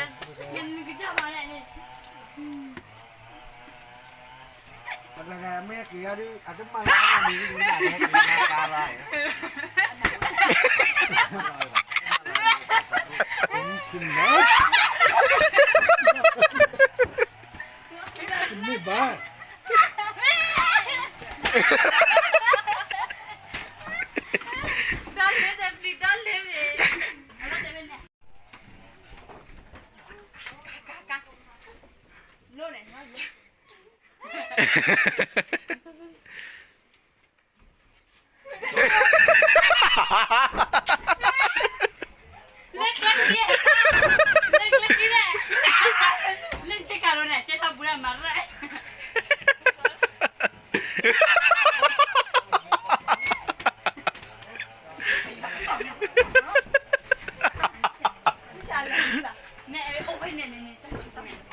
နကစၢ်မၤလဲၣ်န့ၣ်, အတဂၤမ့ၢ်က့ၤအီၤဒုး အတမၤလၢအမၤမံၤဒုး မၤလၢက့ၤမၤကါလီၤ, မ့ၢ်ဘၣ်, ဒီးလၢတပျံၤဒီးလၢန့ၣ်, လၢကျဲက့ၤ, လၢကျဲက့ၤန့ၣ်, လၢကၠဲကၤလိၤန့ၣ် ကၠဲထီၣ်ပူၤဒၣ်မၤရၣ်, န့ၣ်အိၣ်ဖဲန့ၣ်န့ၣ်န့ၣ်,